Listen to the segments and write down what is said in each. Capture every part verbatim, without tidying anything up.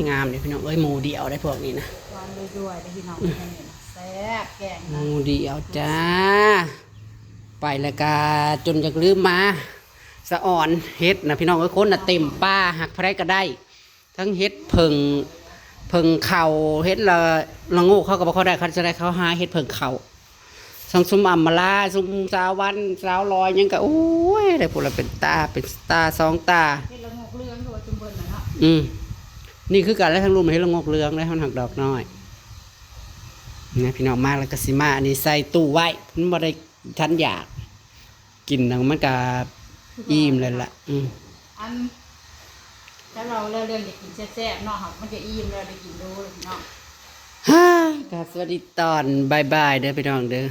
งามเลยพี่น้องเอ้ย หมู่เดียวได้พวกนี้นะ หวานด้วยๆได้พี่น้อง อืม แซ่บแกง ห นะ มู่เดียวจ้า ไปแล้วกะจนอยากลืมมา สะออนเห็ดนะพี่น้องเอ้ย คนน่ะเต็มป่า หักไผก็ได้ ทั้งเห็ดเผิ่ง เผิ่งเขา เห็ดละ ละโงกเขาก็บ่ค่อยได้ เขาจะได้เขาหาเห็ดเผิ่งเขา ทั้งซุมอำมาลา ซุมสาววัน สาวลอย ยังก็ โอ้ย ได้พวกละเป็นตา เป็นตาสองตา เห็ดละโงกเหลืองตัวจุ่มเบิ่นน่ะเนาะ อืม นี่คือกันแล้วทั้งรุ่นเห็ดละโงกเหลืองได้ มันหักดอกน้อย นี่พี่น้อง มาแล้วก็สิมา อันนี้ใส่ตู้ไว้ มันบ่ได้ทันอยาก กินแล้วมันก็อิ่มเลยล่ะ อืม อัน ถ้าเราเรื่องเรื่องอยากกินแซ่บๆเนาะ มันจะอิ่มแล้วได้กินดูเนาะ ฮ่า ก็สวัสดีตอนบ่ายๆเด้อพี่น้องเด้อ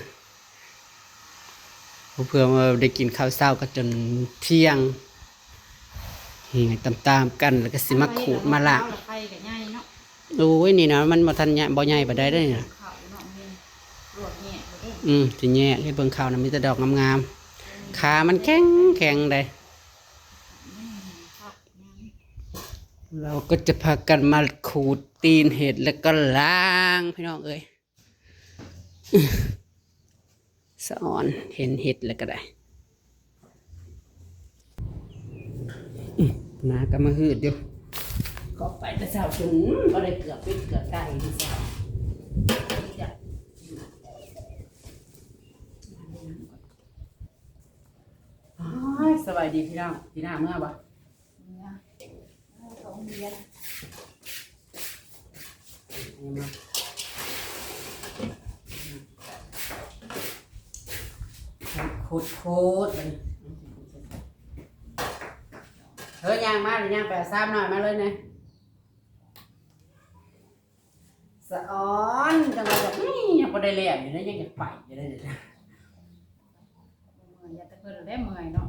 เพื่อว่าได้กินข้าวเช้าก็จนเที่ยง อืม ตามๆกัน แล้วก็สิมาขูดมาล้าง ไข่กับใหญ่เนาะ โอ้ย นี่นะ มันบ่ทันใหญ่ บ่ใหญ่ปานใดเด้อนี่นะ เขาเนาะ มีลวกแยกเลยเด้อ อืม สิแยกให้เบิ่ง เขานะมีแต่ดอกงามๆ ขามันแข็งแข็งเลย เราก็จะพากันมาขูดตีนเห็ดแล้วก็ล้างพี่น้องเอ้ย สะออนเห็นเห็ดแล้วก็ได้ อืม หมาก็มาหืดอยู่ ก็ไปแต่เช้าจนบ่ได้เกือบปิดเกือบตายอยู่เช้า อ้าย สบายดีพี่น้อง พี่น้าเมื่อบ่ เมื่อ เมื่อเขาโรงเรียน นี่มา ขุดขุดมัน เฮ้ย ย่างมาเลย ย่างไปเอาซ้ำหน่อยมาเลยเนี่ย สะออน จังหวะแบบนี้ยังบ่ได้แล้วอยู่นะ ยังจะไปอยู่เลย เมื่อย อย่าแต่เพิ่นได้เมื่อยเนาะ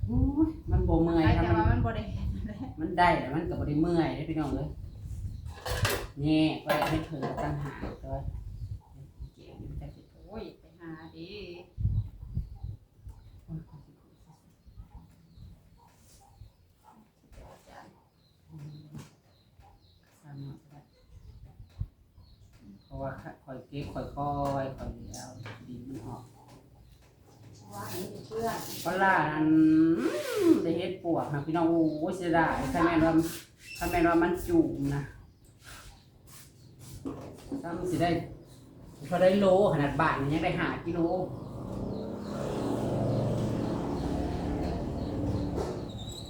โอ้ย มันบ่เมื่อย ใครจะ ถ้ามัน ว่ามันบ่ได้เฮ็ดนั่นแหละ มันได้แล้วมันก็บ่ได้เมื่อยเด้อพี่น้องเอ้ย แยกไว้ให้เพิ่นต่างหาก แต่ว่าเก่งอยู่ แต่สิ โอ้ย ไปหาเด้ โอ้ย เพราะว่าข้อยเก็บ ค่อยๆ ค่อยเอาดินมันออก ว่าอันนี้เป็นเพื่อน ปลาร้านั่น ได้เห็ดปวกนะพี่น้อง โอ้ย เสียดาย คันแม่นว่า คันแม่นว่ามันจุ่มนะ ซ้ำสิได้ พอได้โล ขนาดบาทนี่ยังได้ห้ากิโล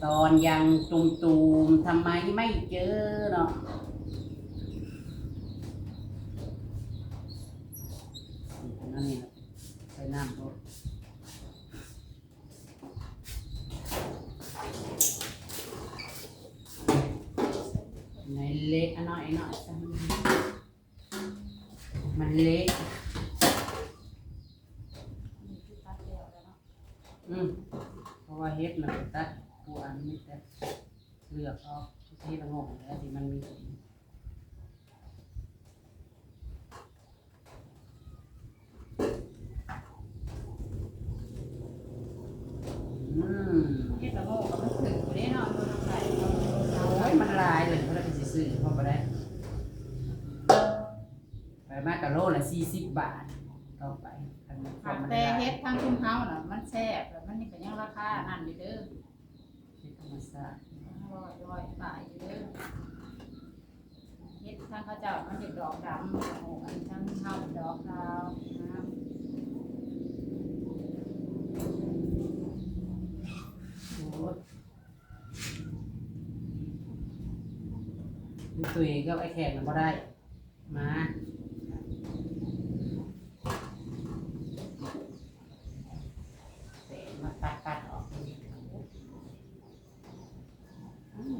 ตอนยังหนุ่มๆ ทำไมไม่เจอเนาะ อันนี้นะ ใส่น้ำโลด ในเละ อันน้อย อันน้อย มันเละ อืม เพราะว่าเห็ดมันตัด ผู้อันนี้แต่เลือกเอาที่ละโงกแล้วที่มันมี อืม เฮ็ดละโงกก็มันขึ้นอยู่เด้เนาะ โลละเท่าไหร่ โอ้ย มันหลายเลย เพิ่นก็สิซื้อพอบ่ได้ ไปมาก็โลละสี่สิบบาท ต่อไป คันมัน หากแต่เฮ็ดทางชุมเฮาน่ะ มันแซ่บ แล้วมันนี่ก็ยังราคานั่นอยู่เด้อ เฮ็ดธรรมชาติ ร้อย ร้อยปลายอยู่เด้อ เฮ็ดทางเขาเจ้ามันจะดอกดำ โอ้ อันนี้ทางเฮาดอกขาวงาม โอ้ย ตุ้ยกับไอ้แขกน่ะบ่ได้ มา แต่มาตัดตัดออก อืม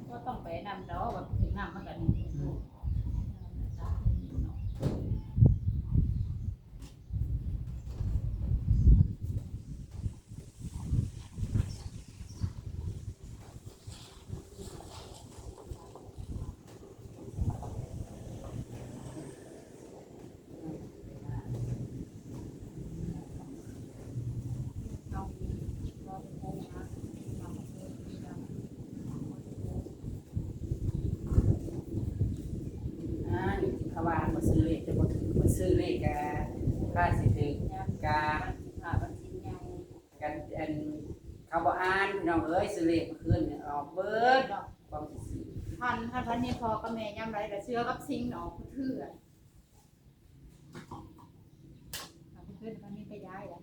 ก็ต้องไปนำดอก แบบถึงน้ำมันก็นี่ อืม ซื้อเลขกะ พาสิถือกะ วันสิบห้า วันศีลใหญ่ กัน อัน เขาบ่อ่าน พี่น้องเอ้ย ซื้อเลขเมื่อคืนนี่ออกเบิดเนาะ ความสิซื้อ พัน พัน พันนี่ พ่อกับแม่ยามใดก็เชื่อกับสิ่งออกเทื่อ เอาไปขึ้น มันมีแต่ย้ายแล้ว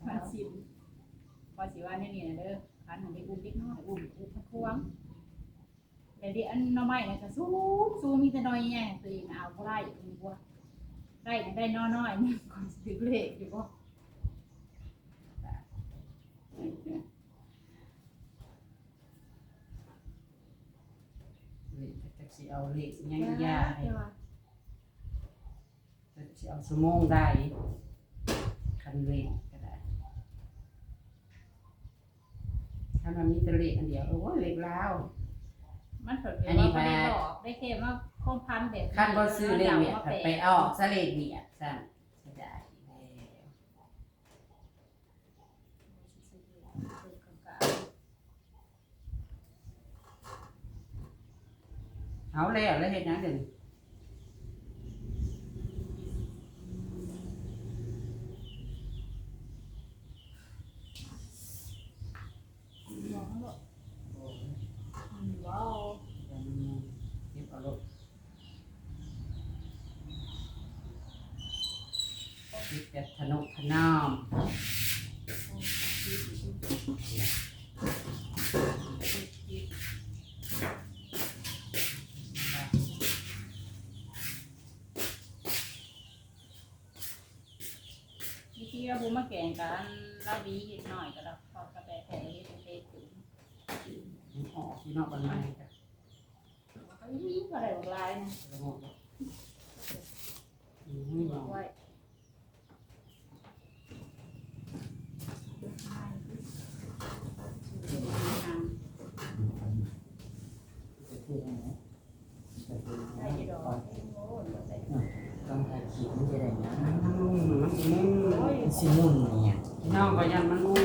มันสิน พอสิว่าแนวนี้นะเด้อ คันมันได้อุ้มเด็กน้อย อุ้ม อุ้มพะควง แต่เดี๋ยวอันหน่อไม้นะก็สูง สูง มีแต่หน่อยใหญ่ ตัวเองเอาบ่ได้ มันบ่ได้ ได้น้อยน้อย มันก็สิถือเลขอยู่บ่ เลขจักสิเอาเลขหยังยาให้ จักสิเอาชั่วโมงใด คันเลขก็ได้ ถ้ามันมีแต่เลขอันเดียว โอ้ย เลขลาว มันเผลอๆ อันนี้ ว่าบ่ได้ มา บอก ได้แค่ว่าคงพันแบบนี้ คันบ่ซื้อเลขเวียด เนาะ ผัดไปออกซะเลขเวียดซ้ำ เสียดายแล้ว เอาแล้ว แล้วเฮ็ดหยังเดี๋ยวนี้ ว้าว เก็บเอาโลด คิดแบบทะนุถนอม วิธีเอาบุมาแกงกับอันลาวีเห็ดหน่อยก็ดอก พอกาแฟแท้เห็ดเป็นเตะจุ๋ม มันออกที่นอกบ้านใหม่จ้ะ อันนี้ก็ได้หลายนะ แล้วก็ อืม ไว้ ต้องถ่ายคลิปมันจะได้นะ มันสิมุ่นเนี่ย พี่น้องก็ย้านมันมุ่น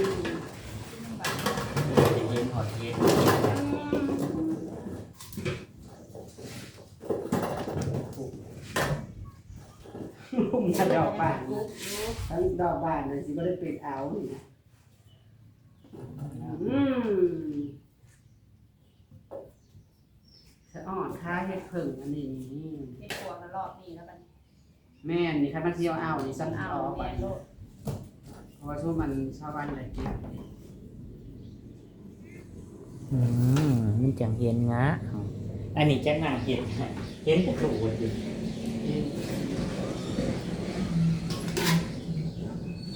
จะเย็นหอดเย็น มุ่นถ้าดอกบานนะ ทั้งดอกบานเลยสิบ่ได้เป็นเอานี่นะ อืม สะอ่อนค่ะ เห็ดเผิ่งอันนี้นี่ เห็ดปวกนะรอบนี้แล้วกัน แม่นนี่ คันมันสิเอานี่ สั่น เอา เอาไป แม่นโลด เพราะว่าช่วงมันชาวบ้านได้กิน อืม มันจังเห็นงะ อันนี้จังหน้าเห็น เห็นแต่ตัวอยู่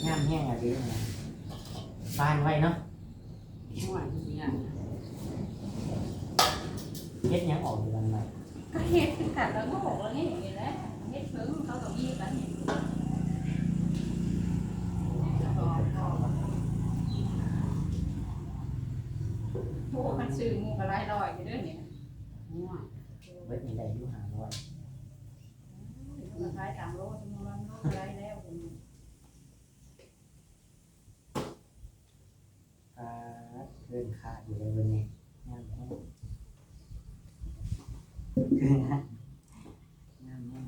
งามแฮงอะเด้นะ บานไว้เนาะ โอ้ย เนี่ย เฮ็ดหยังออกอยู่หลังบ้าน ก็เฮ็ดคือกัน แล้วก็บอกว่านี่นี่แหละ เฮ็ดเพิ่งเขาก็มีกันนี่ โอ้ มันซื้อหมูก็หลายร้อยอยู่เด้อเนี่ย โอ้ย เบิดนี่ได้อยู่ห้าร้อย มันก็ขายตามโล สมมุติว่ามันโลเท่าไหร่แล้ว ปาด เพิ่นขาดอยู่เลยเบิ่งนี่ งามแฮง งามแฮง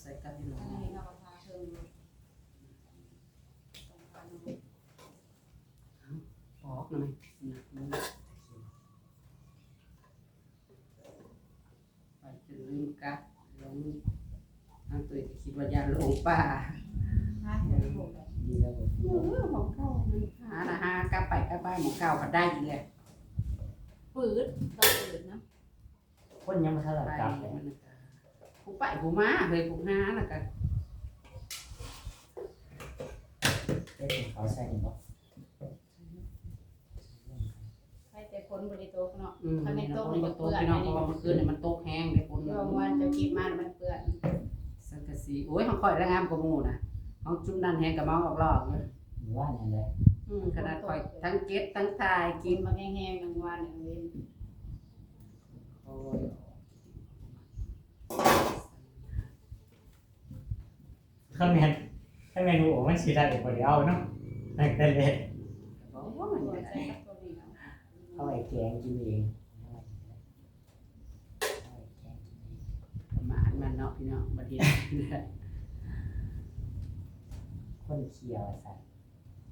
ใส่กับนี่หน่อย อันนี้เราก็ทาเพิ่ม ปอกหน่อย หนักมัน ไปจนลืมกัด ลง ทางตัวเองคิดว่าย่านหลงป่า หาเห็ดปวก ดีแล้วบ่ เออ ของเก่ามันหานะ หากลับไปกลับมา ของเก่าก็ได้อีกแหละ ปืด ต้องปืดนะ คนยังบ่ทันได้กลับเลย ไปมันก็ ผู้ไปผู้มา เฮ้ย ผู้หาแล้วก็ เฮ็ดให้เขาใส่นี่บ่ ใครแต่ฝนบ่ได้ตกเนาะ อืม คันแม่นตก นี่ก็ตก นี่ก็เปื้อน พี่น้อง อันนี้ เพราะว่าเมื่อคืนนี่มันตกแฮงเด้ ฝน เมื่อวานเจ้ากินมาแล้วมันเปื้อน สังกะสี โอ้ย ของข้อยละงามกว่าหมู่นะ ของจุ่มนั่นแฮงกะเมาออกลอกอยู่ หมู่บ้านนั่นแหละ อืม ขนาดข้อยทั้งเก็บทั้งถ่ายกิน มันแฮงๆ กลางวันนี่ โอ้ย คันแม่น คันแม่นหมู่มันสิได้บ่ได้เอาเนาะ ตั้งแต่แรก บอกว่ามันก็ได้ เอาไว้แกงกินเอง เอาไว้แกงกินเอง ประมาณมันเนาะพี่น้อง บัดนี้ เออ คนเขียวสั่น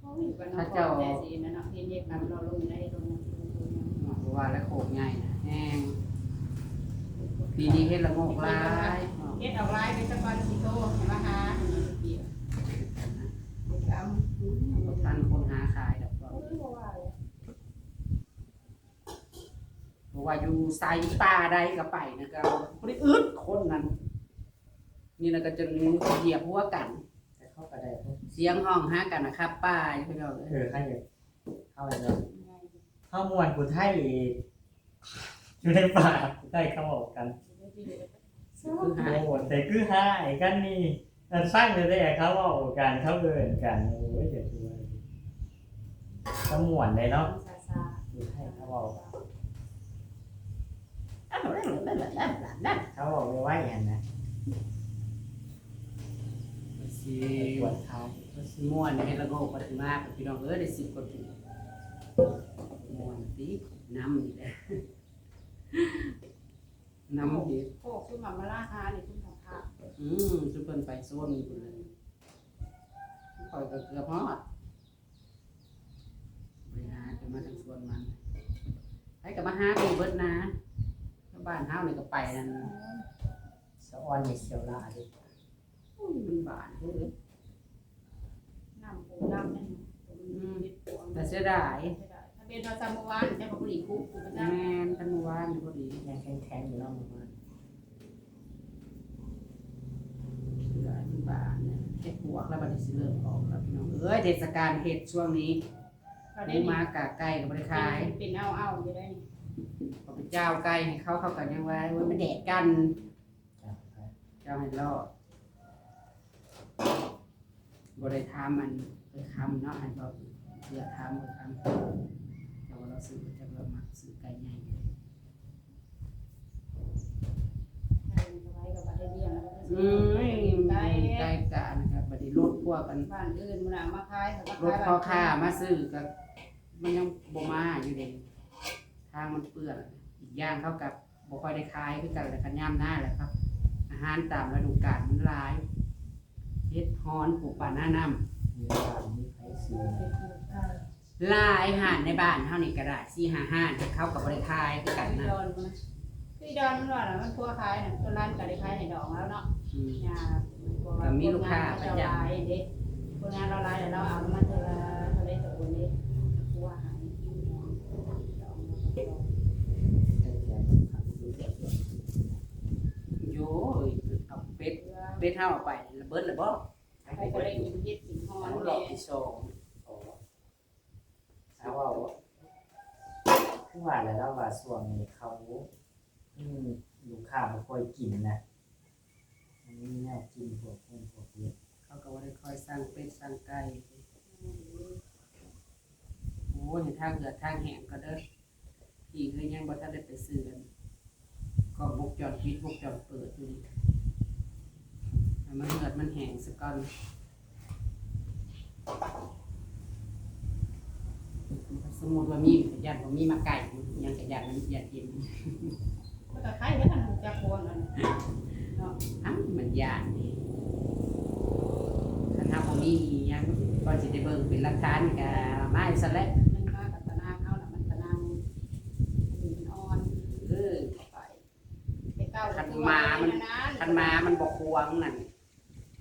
โอ้ยบ้านนอกแต่สินะเนาะเห็นเด็กนำเราลงได้ลง เพราะว่าแล้วโขกใหญ่นะแห้งปีนี้เฮ็ดละโงกหลาย เฮ็ดเอาหลายเป็นตะกอนสิโตเห็นบ่คะเดี๋ยว บ่ทันคนหาขายดอก โอ้ยบ่ว่าเลย เพราะว่าอยู่ไสป่าใดก็ไปนะก็บ่ได้อึดคนนั้น นี่นะก็จนเหยียบหัวกัน แต่เขาก็ได้ เสียงห้องหากันนะครับป้าอยู่พี่น้อง เออเขาอยากเขาอยากเขาม่วนผู้ไทยอยู่ในป่าผู้ไทยเขาบอกกันโอ้โหแต่คือหายกันนี่นั่นสร้างเลยแต่เขาบอกกันเขาเอินกันโอ้ยเดี๋ยวดูเขาม่วนเลยเนาะ ซาซา ผู้ไทยเขาบอกเขาบอกไว้ไว้หันนะ สิ ปวดขา ม่วนให้ละโงกปฏิมาพี่น้องเอ้ยได้สิบกว่าปีม่วนติน้ำนี่แหละน้ำเห็ด โอ้คือมามาล่าหานี่คุณของพระ อืมจุเพิ่นไปโซนนี่พุ่นเลยข่อยก็เกือบฮอดไปหาจะมาทางสวนมันใครก็มาหาไปเบิดนะบ้านเฮานี่ก็ไปนั่น สะออนนี่เขียวลาดิ อุ้ยมันบานเด้อ น้ำปูน้ำนั่น แต่เสียดาย ถ้าเป็นเราจำเมื่อวานจะมาบุหรี่คุกกูก็จะ แม่นคันเมื่อวานนี่พอดี ยังแข็งแข็งอยู่เนาะมันว่า เสียดายมันบานเนี่ยเห็ดปวกแล้วบัดนี้สิเริ่มออกแล้วพี่น้องเอ้ยเทศกาลเห็ดช่วงนี้ เรา ห ได้ มูมากาไก่ก็บ่ได้ขาย เป็นเอาเอาอยู่ได้ เขาไปเจ้าไก่ให้เขาเขาก็ยังว่าว่ามันแดดกัน จ้ะ เจ้าให้รอดบ่ได้ถามมันไปคำเนาะให้เขาเพื่อถามไปคำแต่ว่าเราซื้อจะเรามักซื้อไก่ใหญ่ ไว้กับบัตรเดียวแล้วก็ อืมไก่กะนะครับบัดนี้รถพวกกัน บ้านอื่นมันมาขายเขาก็ รถพ่อค้ามาซื้อก็มันยังบ่มาอยู่เลยทางมันเปื้อนอีกอย่างเขากับบ่ค่อยได้ขายคือกันแหละคันยามหน้าแหละครับ อาหารตามฤดูกาลมันหลายเห็ดฮ้อนปลูกป่าหน้าน้ำ มีบ้านมีไฟซื้อ หลายห้านในบ้านเฮานี่ก็ได้สี่ห้าห้านเขาก็บ่ได้ขายคือกันนะ คือดอนมันว่ามันพัวขายน่ะตัวร้านก็ได้ขายให้ดองแล้วเนาะ อืม ยา ก็มีลูกค้าประจำ เด็กคนงานเราหลายแล้วเราเอามาเท่าละเท่าละตัวนี้พัวหาย แต่แก โย้ยเอาเป็ดเป็ดเฮาเอาไประเบิดระบ่ ไปก็ได้กินเห็ดกินหอ อั น นรอบที่สอง เขาเอาคือว่าแล้วว่าช่วงนี้เขาอืมลูกค้าบ่ค่อยกินนะมันมีแนวกินพวกพวกพวกนี้ เขาก็บ่ได้คอยสั่งเป็ดสั่งไก่โอ้ยทางเหือดทางแห้งก็เด้อพี่ก็ยังบ่ทันได้ไปซื้อกันกล้องวงจรปิดวงจรเปิดอยู่นี่ให้มันเหือดมันแห้งซะก่อน สมมุติว่ามีก็ย่านบ่มีมาไก่ยังก็ย่านมันย่านเห็น มันก็คล้ายกันนะจักคนนั่นเนาะ อ้าวมันย่านนี่คันเฮาบ่มีหยังก็สิได้เบิ่งเป็นหลักฐานก็มาอีกซั่นแหละ มันมากับตะนางเขาน่ะมันตะนางมันอ่อน เออ ไปแต่เก่า คันหมามัน คันหมามันบ่ขวางนั่น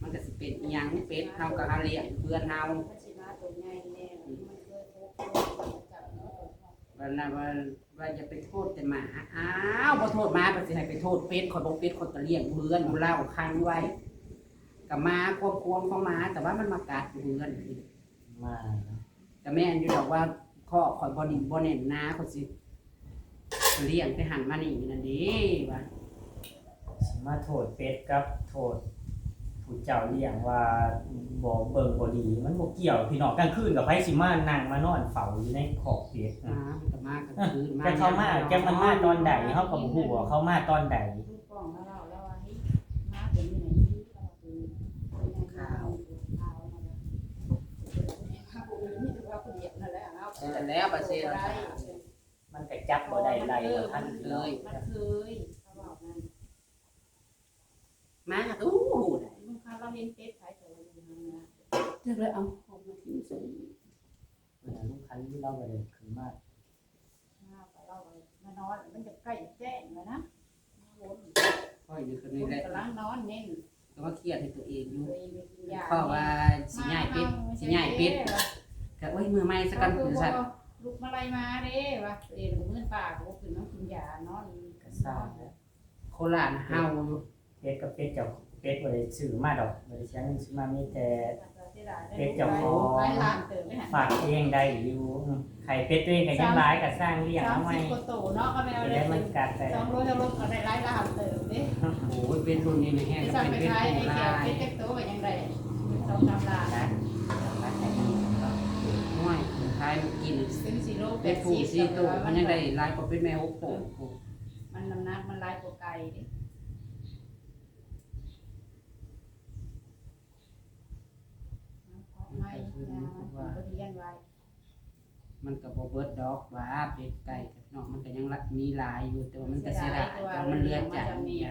มันก็สิเป็นอีหยังเป็ดเฮาก็หาเลี้ยงเพื่อนเฮา มันสิมาตัวใหญ่แน่มันเคยพบจับเนาะ ว่านะว่าว่าอย่าไปโทษแต่หมาอ้าวบ่โทษหมาก็สิให้ไปโทษเป็ดข่อยบ่เป็ดข่อยก็เลี้ยงอยู่เฮือนอยู่เล้าขังไว้ก็หมาควบควงของหมาแต่ว่ามันมากัดอยู่เฮือน มาเนาะ ก็แม่นอยู่ดอกว่าคอกข่อยบ่นิ่มบ่แน่นหนาข่อยสิเลี้ยงแต่หันมานี่นั่นเด้ว่า สิมาโทษเป็ดกับโทษผู้เจ้าเลี้ยงว่าบ่เบิ่งบ่ดีมันบ่เกี่ยวพี่น้องกลางคืนกับไผสิมานั่งมานอนเฝ้าอยู่ในคอกเป็ด หมามันก็มากลางคืน แต่เขามาแกมันมาตอนใดเฮาก็บ่ฮู้ว่าเขามาตอนใด ลูกกล้องแล้วเราแล้วว่าเฮ้ยมาเป็นยังไงนี่เราเป็นยังไงข่าวข่าวนั่นแหละข่าวอื่นนี่ถือว่าคนเดียวนั่นแหละเนาะ เออแล้วไปเสีย ได้ มันก็จับบ่ได้ไล่บ่ทัน เลย มันเคยเขาบอกนั่น มาอู้หูได้ ลุงคะเราเห็นเป็ดขายตัวอยู่นั่นนะ จะ เลยเอาออกมาทิ้งซะ เวลาลูกค้าที่เราบ่ได้ขึ้นมา มาก็เราก็มานอน มันจะใกล้แจ้งแล้วนะ มาวน ข้อยนี่คือ คน นี่แหละ กำลังนอนเน้น ก็ว่าเครียดให้ตัวเองอยู่ ตัวเองไปกินยา ข้อยว่าสิย้ายเป็ด เน้น สิย้ายเป็ด เมาๆ ก็ โอ้ย มือใหม่ซะก่อน เขาคือ คือซั่น บ่ลุกมาไล่มาเด้ ว่าตัวเองก็มื้นปากก็บ่ขึ้นมากินยานอน ก็ซ่าแล้ว โคราชเฮา เป็ดกับเป็ดเจ้า เป็ดบ่ได้ซื้อมาดอก บ่ได้เสียเงินซื้อมา มีแต่เป็ดเจ้าของ หลายล้านเติบเลยนะ ฝากเองได้อยู่ อืม ไข่เป็ดตัวเองก็ยังหลาย ก็สร้างเลี้ยงเอาไว้ สามสิบกว่าโตเนาะ ก็แม่นว่า แล้วมันกัดไป สองโล สามโลก็ได้หลายล้านเติบเด้ โอ้ย เป็ดรุ่นนี้มันแฮง ก็เป็นเป็ดผู้หลาย เป็ดจักโตก็ยังได้สองสามล้านนะ ห้วย ขายมากิน เป็นสี่โล เป็ดผู้ แปดสิบ สี่โต มันยังได้หลายกว่าเป็ดแม่หกโต มันน้ำหนักมันหลายกว่าไก่เด้ เอาของใหม่ มันก็คือ นะ มันก็เรียนไว้ มันก็บ่เบิดดอกว่าเป็ดไก่กับน้อง มันก็ยังละ มีหลายอยู่ แต่ว่ามันก็เสียดาย เสียดาย แต่ว่ามันเหลือใจ ตัวมันเลี้ยงมาจากเมีย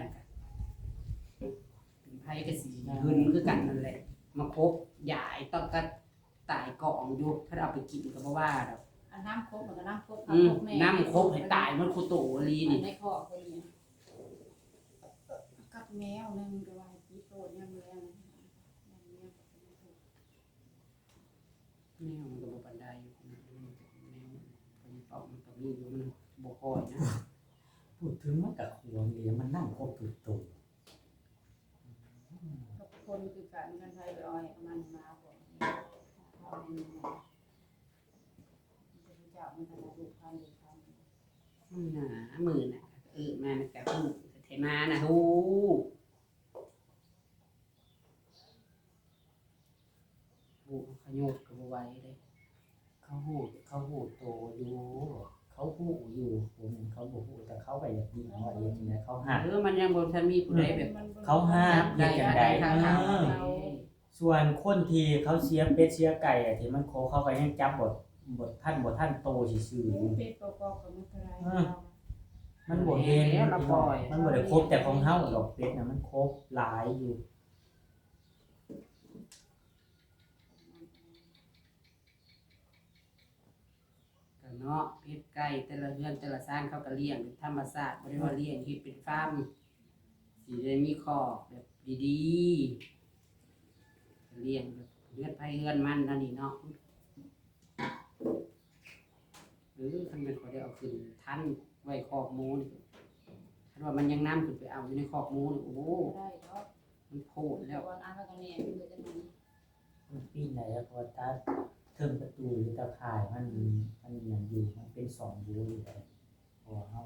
เป็นไผก็สิหึงคือกันนั่นแหละ มาคบยายต้องกะตายกองอยู่ ถ้าเอาไปกินก็บ่ว่าดอก อันน้ำครบมันก็น้ำครบ อืม น้ำครบแม่ น้ำครบให้ตายมันคู่โตอีหลีนี่ ในครอบครัวนี่ กับแมวหนึ่งก็ว่าให้ติดโตยังแมวนะ ยังแมวก็เป็นโต แมวมันก็บ่ปานใดอยู่นะ แมวพอดีเปาะมันก็มีอยู่ มันบ่ค่อยนะ พูดถึงมันก็ควรดี มันนั่งครบทุกโต กับคนคือกัน กันไผไปเอาให้มันมาบอก เอาให้มันมา เจ้ามันก็ได้ลูกพัน ลูกพัน มันหนา มือน่ะ เออ มามันก็ฮู้ แต่ไทมานะฮู้ ฮู้ เขาขยบก็บ่ไหวเด้ เขาฮู้ เขาฮู้โตอยู่ เขาฮู้อยู่ บ่แม่นเขาบ่ฮู้ แต่เขาก็อยากดี เขาว่าเฮ็ดจั่งใด เขาฮัก เออ มันยังบ่ทันมีผู้ใดแบบ มันบ่ เขาฮัก เฮ็ดจั่งใด ได้ เออ เขา ส่วนคนที่เขาเสียเป็ดเสียไก่อะ ที่มันโค เขาก็ยังจับบ่ บ่ทัน บ่ทันโตซื่อๆอยู่ เป็ดปอกๆก็มันก็ได้ เออ มันบ่เห็น แล้วเราปล่อย มันบ่ได้ครบแต่ของเฮาดอก เป็ดน่ะมันครบหลายอยู่ ก็เนาะ เป็ดไก่แต่ละเฮือนแต่ละซานเขาก็เลี้ยงเป็นธรรมชาติ บ่ได้ว่าเลี้ยงเฮ็ดเป็นฟาร์ม สิได้มีคอกแบบดีๆ เลี้ยงแบบเฮือนไผเฮือนมันนั่นนี่เนาะ เออ คันแม่นข้อยได้เอาขึ้นทันไว้คอกหมูนี่ คันว่ามันยังนำขึ้นไปเอาอยู่ในคอกหมูนี่ โอ้ ได้ดอก มันโพดแล้ว ก่อนอ่านแล้วก็แหน่มันก็จะมี มันปีนได้แล้ว เพราะว่าตาเทิงประตูหรือตาข่ายมัน อืม มันนั่นอยู่ มันเป็นสองรูอยู่แล้ว เพราะว่าเฮา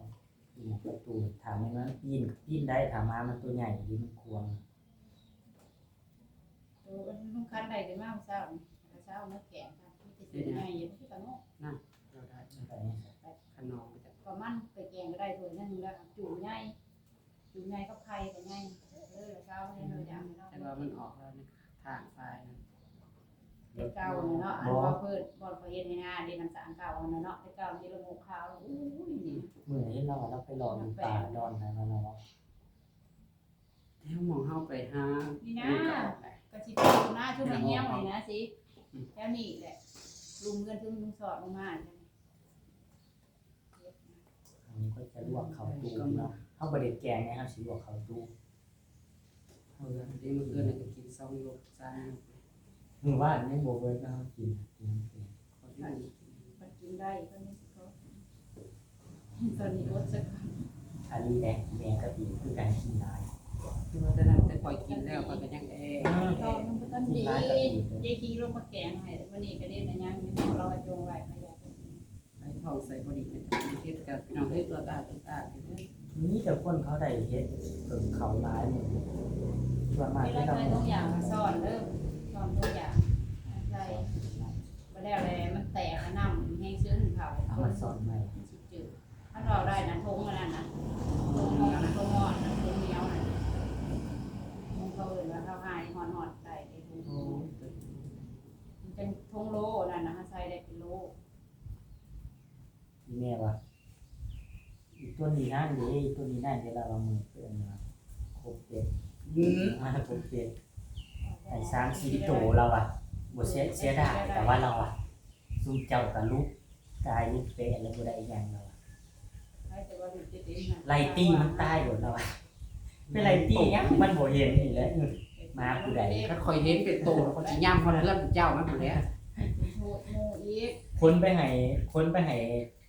ปีนประตู ถ้าแม่นมันปีน ปีนได้ ถ้าหมามันตัวใหญ่ดี มันขวาง ตัวมันคันได้แต่มาเช้านี่ เช้ามาแกงกัน มีแต่ตัวใหญ่อยู่ที่ตะโน นั่น เราได้ ไป ขนมไปจ้ะ ก็มันไปแกงก็ได้ถ้วยหนึ่งแล้ว จุ่มใหญ่ จุ่มใหญ่กับไข่ก็ใหญ่ เออ เช้าให้เราอยากให้เรา แต่ว่ามันออกแล้วนี่ ทางซ้ายนะ แต่เก่าเนาะ อันว่าเพิ่นบ่อนเขาเฮ็ดให้นาเด้ น้ำสางเก่านั่นน่ะเนาะ แต่เก่ามีละโงกขาว อุ้ย นี่ มื้อนี้เรา เราไปหลอกอยู่ป่าดอนนั่นน่ะเนาะ แถวหม่องเฮาไปหา นี่นะ ปลูกกะออกได้ กะสิปลูกนะ ชุมเหี่ยวนี่นะสิ อืม แถวนี้แหละ ลุ่มเงินชุมลุงสอดลงมา อันนี้ก็จะลวกข้าวตู้เนาะ เฮาบ่ได้แกงไง เฮาสิลวกข้าวตู้ เฮาเลือก เดี๋ยวมื้อคืนน่ะก็กินสองยก สามยก มื้อวานยังบ่เบิดนะ เฮากิน กิน กิน ขอที่มันกิน มันกินได้ก็ไม่สิก็ ตอนนี้อดสักคำ อันนี้แหละ แม่ก็ดีคือกัน กินหลาย คือว่าแต่นั้นแต่ข้อยกินแล้วข้อยก็ยังแอ อืม ตอนมันก็ต้นดี กินหลายก็ดี ยายขี่ลงมาแกงให้ วันนี้ก็เล่นอันยังอยู่ เราก็จงไว้ ไปท้องใส่บ่ดีนะจ๊ะ เฮ็ดกับพี่น้องเฮ็ดตัวตาตัวตาเด้อ มีแต่คนเขาได้เฮ็ดเพิ่งเขาหลายหมู่ ส่วนมาก เวลา ที่เรา ใส่ถุงยางมาซ่อนเด้อ ซ่อนถุงยางใส่ บ่แล้วแหละ มันแตก น้ำแห้งชื้นเขา เอามาซ่อนไว้ มันสิจืด มันเอาได้นะ ถุงอันนั้นนะ ถุงหม้อนะ ถุงหม้อนะ ถุงเหนียวนะ ถุงเขาเอิ้นว่าเขาหายหอนๆ ใส่ในถุง โอ้ มันเป็นถุงโลนั่นนะ ใส่ได้เป็นโล อีแม่ว่า อีตัวนี้นั่นเด้ อีตัวนี้นั่นเด้ เราเอามือเปื้อนมา ครบเจ็ด อืม มาครบเจ็ด ไอ้สามสี่โตแล้วว่ะ บ่เสีย เสียดาย แต่ว่าเราอะ ซุมเจ้าก็ลุกตายลุกเปะแล้วบ่ได้อิหยังแล้วอะ ไล่ตีมันตายโลดแล้วอะ ไปไล่ตีหยังมันบ่เห็นนี่แหละ เออ หมาผู้ใด คันข้อยเห็นเป็นโตแล้วข้อยสิย่ำฮอดเฮือนเจ้ามันพู้นแหละ คนไปให้ คนไปให้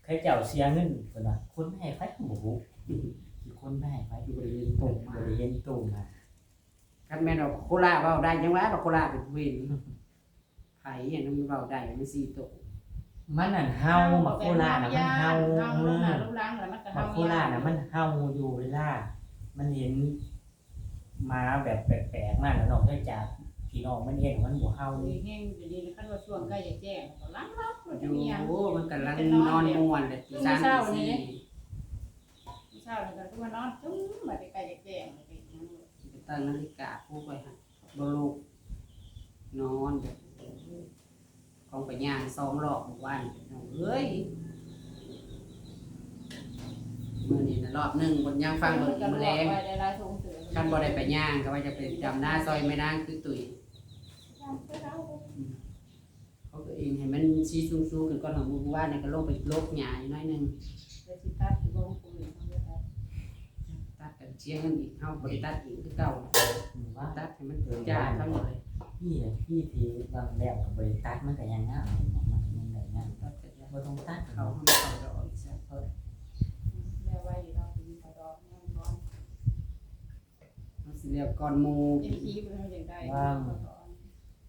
เขาเจ้าเสียเงินเพิ่นว่า คนไปให้ไผก็บ่ฮู้ สิคนไปให้ไผ บ่ได้เห็นโตมา บ่ได้เห็นโตมา คันแม่นว่าโคราชเว้าได้หยังวะ ว่าโคราชเป็นผู้เห็น ไผอันนั้นมันเว้าได้มันสี่โต มันนั่นเห่า หมาโคราชน่ะมันเห่า เห่าลงหน้าลงหลังแล้วมันก็ หมา เห่า โคราชน่ะมันเห่าอยู่เวลา มันเห็นหมาแบบแปลกๆมาแล้ว นอกจากพี่น้องมันเห็นมันบ่เห่า อุ้ย แฮงอยู่ดีนะ คันว่าช่วงใกล้จะแจ้งก็หลับๆ มัน อยู่ จะมีหยัง มันกำลังนอนม่วนเลย ตีสาม ตีสี่ มื้อเช้านี่ มื้อเช้านี่ก็คือว่านอนจุ้ม บัดนี้ใกล้จะแจ้งแล้วก็หยัง ไปตั้งนาฬิกาปลุกไว้หั่น บ่ลุก นอนแบบ ของไปย่างสองรอบเมื่อวาน พี่น้องเอ้ย มื้อนี้นะรอบหนึ่ง บนย่างฟังเบิ่งอีกมื้อแลง ไว้ได้หลายถุงเสือ คันบ่ได้ไปย่างก็ว่าจะไปดำนาซอยแม่นางคือตุ้ย อืม เขาก็เองให้มันสีสูงๆขึ้นก่อน ของมื้อวานนี่ก็ลงไปลกหญ้าอยู่หน่อยหนึ่ง แต่สิตัดสิบ่ของคนอื่นเขาก็ตัด ตัดกันเสียเงินอีก เฮาบ่ได้ตัดเองคือเก่า อืม ว่า ตัดให้มัน เออ จ้าทั้งหมดเลย นี่แหละ พี่ที่วางแล้วก็บ่ได้ตัด มันก็ยังงาม มันก็ยังได้งาม ตัดกันยาก บ่ต้องตัด เขาให้เขาดอกอีกซะ เออ แล้วไว้อยู่ดอก มีเขาดอกงามก่อน มันสิเรียกก่อนหมู่ เอ็มพีมันยังได้ บาง เขาดอก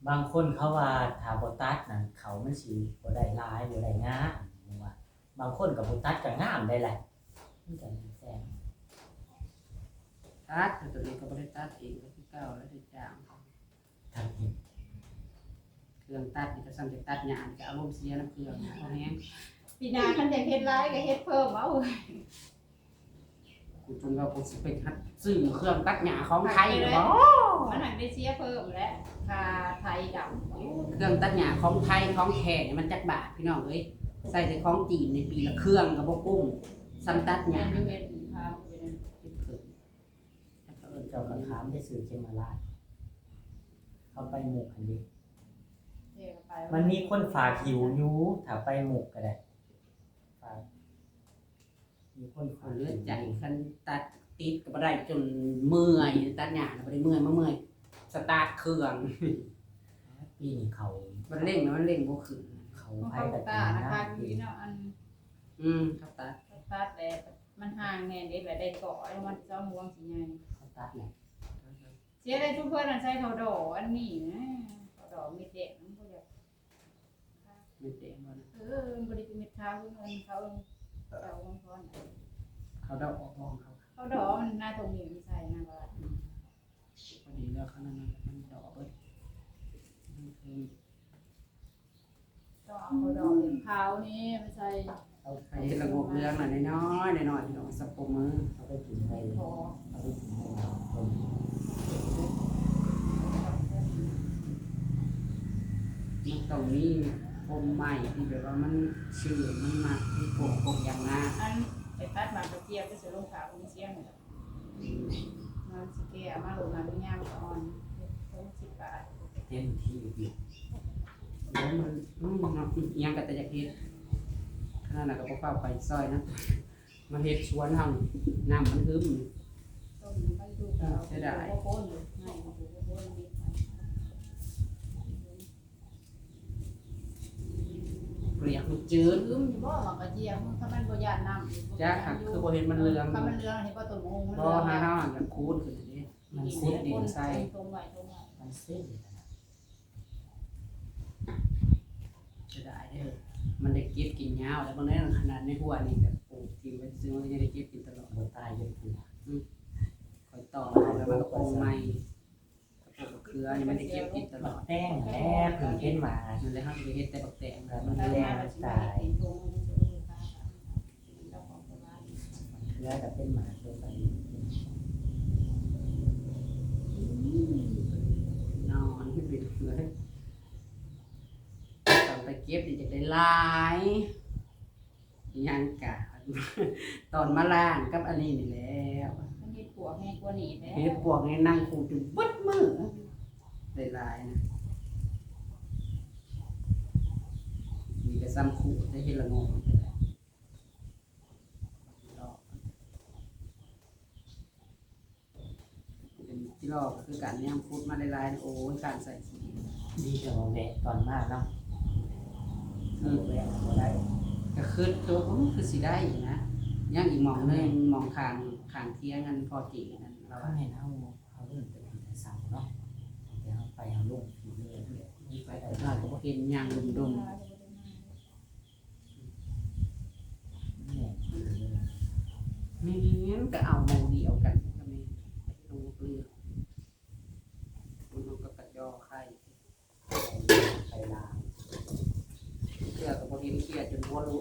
บางคนเขาว่าถ้าบ่ตัดนั่น เขามันสิบ่ได้หลาย บ่ได้งาม ว่า บางคนก็บ่ตัดก็งามได้แหละ มันก็แล้วแต่ ตัด แต่ตัวนี้ก็บ่ได้ตัดเอง ก็คือเก่าแล้วได้จ้างเขา ตัดเอง เครื่องตัดนี่ก็ซ้ำจะตัดหญ้านี่ก็อารมณ์เสียนำเครื่อง เอาแฮง ปีหน้าคันอยากเฮ็ดหลายก็เฮ็ดเพิ่มเอา กูจนว่ากูสิไปหัดซื้อเครื่องตัดหญ้าของไทย หัดไปเลย บ่ มันหันได้เสียเพิ่มแหละ ค่าไถดำ เครื่องตัดหญ้าของไทยของแท้นี่มันจักบาทพี่น้องเอ้ย ใส่แต่ของจีนนี่ปีละเครื่องก็บ่กุ้ม ส่ำตัดหญ้า แม่นอยู่ เฮ็ดอยู่ พาไปเลย เฮ็ดเพิ่ม เจ้าก็ถามไปซื้อเข็มมาลาด เขาไปหมกหั่นเด้ เจ้าก็ไป มันมีคนฝากหิ้วอยู่ ถ้าไปหมกก็ได้ ฝาก มีคนฝาก เหลือใจ คันตัดติดก็บ่ได้ จนเมื่อย ตัดหญ้าน่ะบ่ได้เมื่อย มาเมื่อยสตาร์ทเครื่อง ปีนี้เขา มันเร่งนะ มันเร่งบ่ขึ้น เขา ของ ไผ เขา ก็ ตา กิน นะ น้ำ คะ ดีเนาะ อัน อืม เขาตัด เขาตัดแล้ว มันห่างแน่เด้ แบบได้เกาะแล้วมันเจ้าม่วงสิใหญ่ เขาตัดแหละ เสียได้ทุกเพิ่นอันใส่เขาดอกอันนี้นะ เขาดอกเม็ดแดงมันบ่อยาก เม็ดแดงบ่นะ เออ มันบ่ได้เป็นเม็ดขาวคือเงินเขา เขาของพร เขาดอกออกของเขา เขาดอกมันหน้าตรงนี้มันใส่นะว่า อืม พอดีแล้วขนาดนั้นมันดอกเบิด มันคือ ต้องเอาดอกเหลืองขาวนี่มาใส่ เอา ให้ละงกเหลืองหน่อยน้อยๆ น้อยๆ พี่น้อง สับปะมือ เอาไปกินให้ ขอ เอาไปกินให้น้องคน มันต้องมีโคมไม้ที่แบบว่ามันชื่น มันมัก ที่ปลูก ปลูกอย่างงาม อันไปตัดหมากกระเจี๊ยบไปใส่รองเท้ามันเสียงเลย มันสิแก่มาโลดมาเป็นยามก่อน หกสิบบาท เต็มที่อยู่ แล้วมัน อืม เนาะ อิหยังก็แต่อยากเฮ็ด ขนาดนั้นก็บ่ฟ้าวไปซอยนะ มาเฮ็ดสวนเฮานี่ น้ำมันอึม ต้นมันดู เออ เสียดาย บ่โค่นอยู่ ให้มันดูบ่โค่นนิดหน่อย เปลือกมันจืด อึมอยู่บ่ หมากกระเจี๊ยบ ถ้ามันบ่ย่านน้ำ จัก คือบ่เห็นมันเหลือง ถ้ามันเหลือง เห็นบ่ ต้นมะม่วงมัน บ่ เหลือง หาเฮาอยากขูดขึ้นเด้ มัน ขุดดินใส่ ต้มไว้ ต้มไว้ มันเส้น เสียดายเด้อ มันได้เก็บกินยาว แล้วบางเรื่องขนาดในหัวนี่แบบปลูกทิ้งไว้ซื่อ มันก็ยังได้เก็บกินตลอด บ่ตายจักเทื่อ อืม ข้อยตอกเอาแล้วมันก็ปงใหม่ ปลูกเขือนี่มันได้เก็บกินตลอด แตงแหละ เพิ่งเป็นหมา นั่นแหละ เฮาสิไปเฮ็ดแต่บักแตง เออ มันแตงมันตาย เขือก็เป็นหมาตัวไป นอนขึ้นไปเลย ตอนไปเก็บนี่จะได้หลาย ยังกะ ตอนมาล้างกับอันนี้นี่แหล้ว มันเฮ็ดปวกแฮงกว่านี้แหละ เฮ็ดปวกนี่นั่งขูดอยู่เบิดมื้อ ได้หลายนะ ซ้ำคู่ได้เห็นละงง เป็นที่รอก็คือการย่างพุดมาหลายๆ โอ้ย การใส่สี ดีแต่ว่าแวะตอนมาเนาะ อืม แวะบ่ได้ ก็คือตัวก็มันคือสีได้อยู่นะ ย่างอีกหมองหนึ่งหมองข้างข้างเที่ยงอันพอจีนั่นเรา เขาเห็นเขาเขาเริ่มแต่ผีแต่เสาเนาะแต่เขาไปเอาลงผีเลยนั่นแหละ มีไปแต่เราก็บ่เห็นย่างดุมๆ นี่แหละ แม่นก็เอาหมองเดียวกันก็แม่นไปดูเกลือคุณเขาก็กระจอไข่ ไปลาว เกลือก็บ่เห็นเกลือจนหัวรู้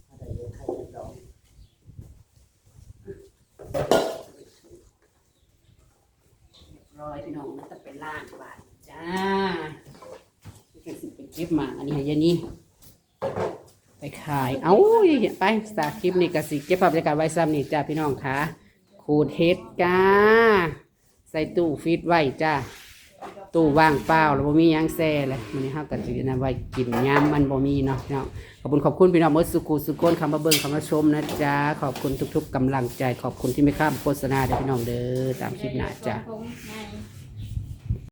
ถ้าได้เยอะไข่เยอะดอก เรียบร้อยพี่น้องมันจะเป็นล้านบาทจ้านี่ก็สิไปเก็บมาอันนี้ให้ยายนี่ไปขาย เอ้าไปสาคลิปนี้ก็สิเก็บภาพบรรยากาศไว้ซ้ำนี่จ้าพี่น้องค่ะขูดเห็ดจ้า ใส่ตู้ฟรีซไว้จ้า ตู้ว่างเปล่าแล้วบ่มีหยังแช่เลยมื้อนี้เฮาก็สินำไว้กินยามมันบ่มีเนาะพี่น้อง ขอบคุณขอบคุณพี่น้องหมดสุขุสุคนเข้ามาเบิ่งเข้ามาชมนะจ๊ะ ขอบคุณทุกๆกำลังใจ ขอบคุณที่ไม่ข้ามโฆษณาเด้อพี่น้องเด้อ ตามคลิปหน้าจ้ะ ผงไง